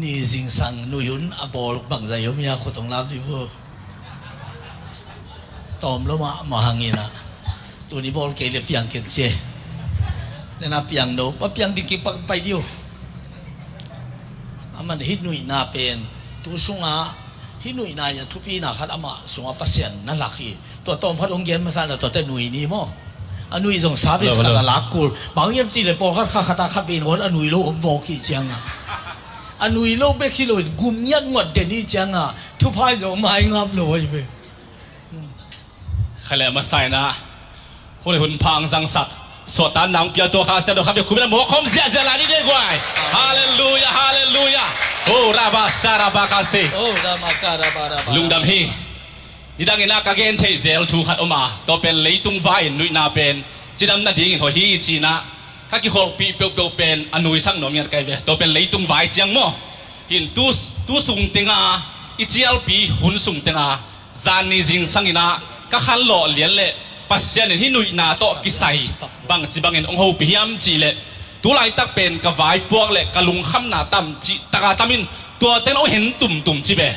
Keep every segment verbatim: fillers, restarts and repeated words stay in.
Ni zingsang nui hun a bawl bangzah om hia, khut hong lam dih uh. Tawm lo mahmah hangin ah, tuni bawl kei le piang ken ci e. Nena piang no, pa piang ding kipak pai dih uh. Aman hih nuihna pen tu sungah, hih nuihna in a thupina khat amah sungah Pasian na lak hi. Tua tawm khat hong gen masa na, tuate nui ni maw. A nui zong service khat a lak kul. Bang hiam cih leh pawlkhat khat khat a khat vei nawn a nui lo om mawk hi ciangah, a nui lo bek hi loin gum ngiat nguat den hi ciangah, thupha in zong mai ngap lo ahi ve. Kha le masa in ah, hun le hun pha hong zangsak Sotan nang pia tua kha sia do kha be khum na mawk khawm ziahziah lai ni deh guai. Halleluiah, halleluiah. Oh, rabba sharabba kasi. Oh, rabba karabba rabba. Lungdam hi. Nidang in ah ka gen theih zel thu khat om a, tua pen leitung vai in nuihna pen cidam nadingin hoih hi ci-in ah ka kikholhpih peuhpeuh pen a nuisak nuam ngiat ka hi ve. Tua pen leitung vai ciang maw. Hin tu, tu sung tengah, i cialpi hun sung tengah, zan ni zingsang in ah ka khanlawh lian leh Pasian in hih nuihna tawh kisai bangci bangin hong hopih hiam cih leh, tu laitak pen ka vaipuak leh ka lungkhamna tam cih taka tam in tua teng hong hen tumtum ci ve.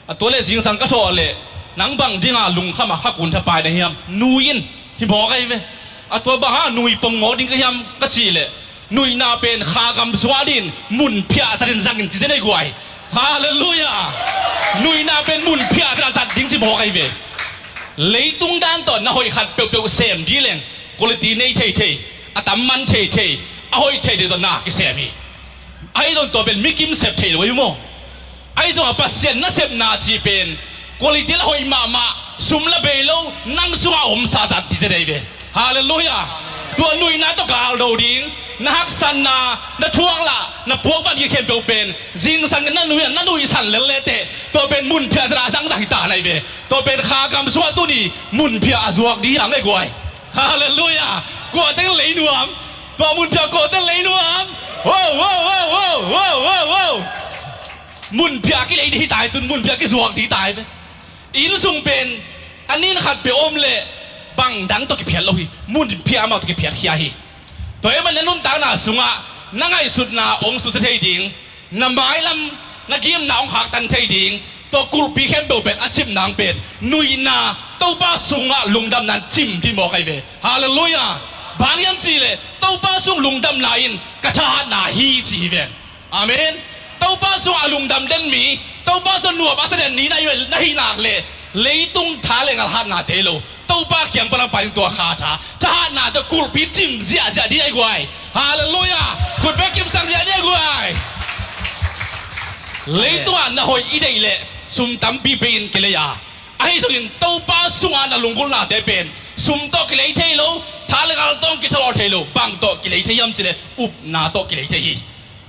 A tua leh zingsang ka thawh leh, nang bang dinga lungkham a kha kun thapai na hiam? Nui in, hi mawk ahi ve. A tua bang a nui pong mawk ding ka hiam ka cih leh, nuihna pen kha gam sungah dingin mun phiah zatin zangin ci zen ei guai. Halleluiah. Nuihna pen mun phiah zat zat ding ci mawk ahi ve. Leitung dan tawh na hoih khat peuhpeuh sem dih leng, quality nei theithei, a tam man theithei, a hoih theithei tawh na kisem hi. Ahi zong tua pen mikim sep thei lo hi maw. Ahi zong a Pasian nasepna cih pen quality la hoih mahmah, sum la bei lo, nang sungah omsa zat dih zen ei ve. Halleluiah. Tua nuihna tawh galdo ding, na haksatna, na thuaklah, na puakvan khempeuh pen zingsang na nuih, na nuihsan lel leteh tua pen mun phiah zat a zangzang hi ta na hi ve. Tua pen kha gam sungah tuni mun phiah a zuak ding hi hang ei guai. Halleluiah. Kua teng lei nuam? Tua mun phiah kua teng lei nuam? Wo, wo, wo. Mun phiah kilei dih hi ta hi, tun mun phiah kizuak dih hi ta hi ve. Inn sung pen a nin khat peuh om leh bang dang tawh kiphiat lo hi, mun phiah amau tawh kiphiat khia hi. Tua ahih manin na nuntakna sungah na ngaihsutna hong susia thei ding, na mailam, na gimna hong khaktan thei ding, tua kulhpi khempeuh pen a cimna hang pen nuihna, Topa sungah lungdamna in cim dih mawk ahi ve. Halleluiah. Bang hiam cih leh Topa sung lungdamna in ka thahatna hi ci hi ve. Amen. Topa sungah a lungdam den mi, Topa sungah nuam a sa den mi na hih nak leh leitung tha leh ngalhatnate hi lo, Topa kiang pan a pai ding tua kha tha, thahatna tawh kulhpi cim ziahziah ding ahi guai. Halleluiah. Khut bek kimsak ziah ding ahi guai. Leitungah na hoih i deih leh sum tampi pei-in kilei a, ahi zongin Topa sungah na lunggulhnate pen sum tawh kilei thei lo, tha leh ngal tawh kithalawh thei lo. Bang tawh kilei thei hiam cih leh upna tawh kilei thei hi.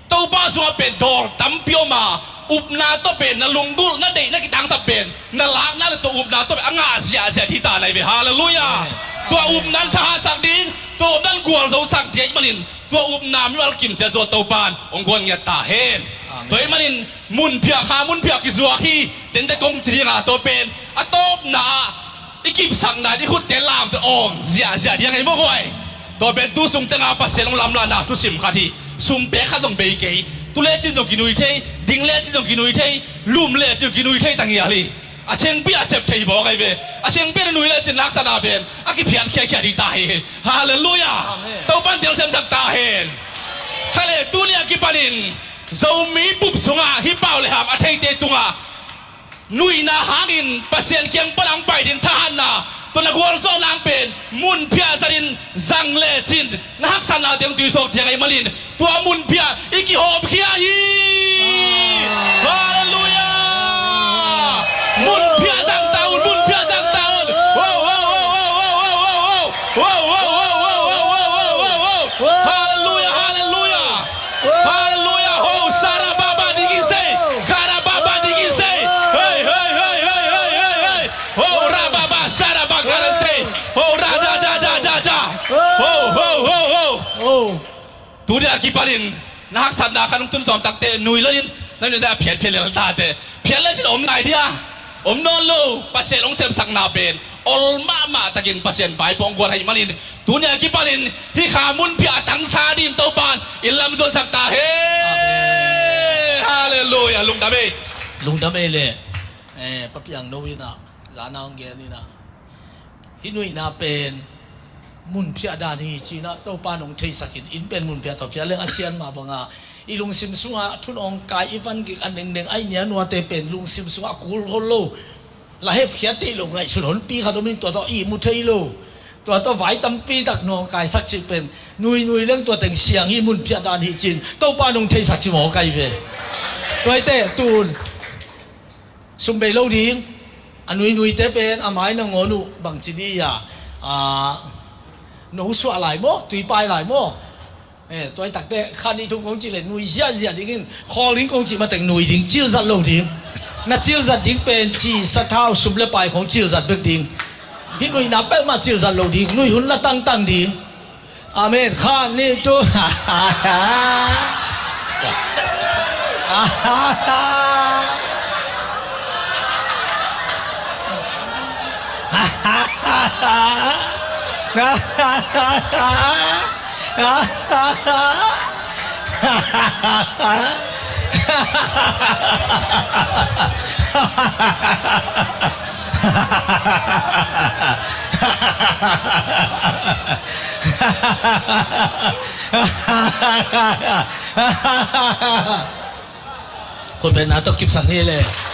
Topa sungah pen dawl tampi om a, upna tawh pen na lunggulh, na deih, na kitangsap pen na lakna leh tua upna tawh pen a ngah ziahziah ding hi ta na hi ve. Halleluiah. Amen. Tua upna in thahatsak ding, tua upna in gualzosak ding ahih manin tua upna mimal kim ciat zong Topa in hong guan ngiat ta hen. Amen. Tua ahih manin mun phiah kha mun phiah kizuak hi, tente kong ci ding a, tua pen a tawpna ah i kipsakna in i khutte lamte awng ziahziah ding ahi maw guai. Tua pen tu sung tengah Pasian hong lamlahna thusim khat hi. Sum pek khat zong bei kei. Tu lecin zong kinui thei, ding lecin zong kinui thei, lum lecin zong kinui thei ta ngial hi. A chengpi a sep thei mawk ahi ve. A chengpi a nui lecin haksatna pen a kiphiat khiakhia ding ta hi. Halleluiah. Amen. Topa in telsiamsak ta hen. Kha le tuni a kipanin Zomi bup sungah hih pau le ham a theite tungah nuihna hangin Pasian kiang pan a hong pai ding thahatna, tua na gualzawhna hang pen mun phiah zatin zang lecin na haksatnate hong tuisuak ding ahih manin tua mun phiah i kihawmkhia hi. Halleluiah. Mun phiah zang ta un, mun phiah zang ta un. Halleluiah, halleluiah. Halleluiah. Ho, sarababa digi sei. Karababa digi sei. Hey, hey, hey. Ho, rababa, saraba, kara sei. Ho, ra, da, da, da, da, da. Ho, ho, ho, ho. Tuni a kipanin na haksatna khat hong tun sawm takteh nui loin na nuihna a phiatphiat lel tateh. Phiat lecin om lai dia. Om nawn lo. Pasian hong sepsakna pen ol mahmah takin Pasian vaipuak hong guan ahih manin tuni a kipanin hih kha mun phiah a tangsa dingin Topa in inn lam zuansak ta hen. Amen. Halleluiah. Amen. Lungdam ei le. Eh, Papiang no in ah, zana hong gen in ah, hih nuihna pen mun phiah dan hi ci-in ah, Topa nong theisak in, inn pen mun phiah tawh phiah leng a sian mah bangah i lungsim sungah thunawng kai, i van gik a nengneng, a i nia nuate pen lungsim sungah a kul hol lo, la hepkhiat theih lo ngaihsun honpi khat om in, tua tawh ihmu thei lo, tua tawh vai tampi tak nawngkaisak cih pen nuinui leng tua teng siang hi, mun phiah dan hi ci-in Topa nong theisak ci mawk ahi ve. Tua hi teh tun sum bei lo ding, a nuinuite pen a mai nangawn uh bangci dih a, a, no suah lai maw, tuipai lai maw? Eh, tua hi tak teh kha nih thum kong cih leh nui ziahziah ding in, khawl ding kong cih mateng nui ding, cilzat lo ding. Na cilzat ding pen ci, sathau, sum le pai khong cilzat bek ding. Hih nuihna peuhmah cilzat lo ding, nui hun la tangtang ding. Amen. Kha nih thum. Khutbetna tawh kipsak ni le.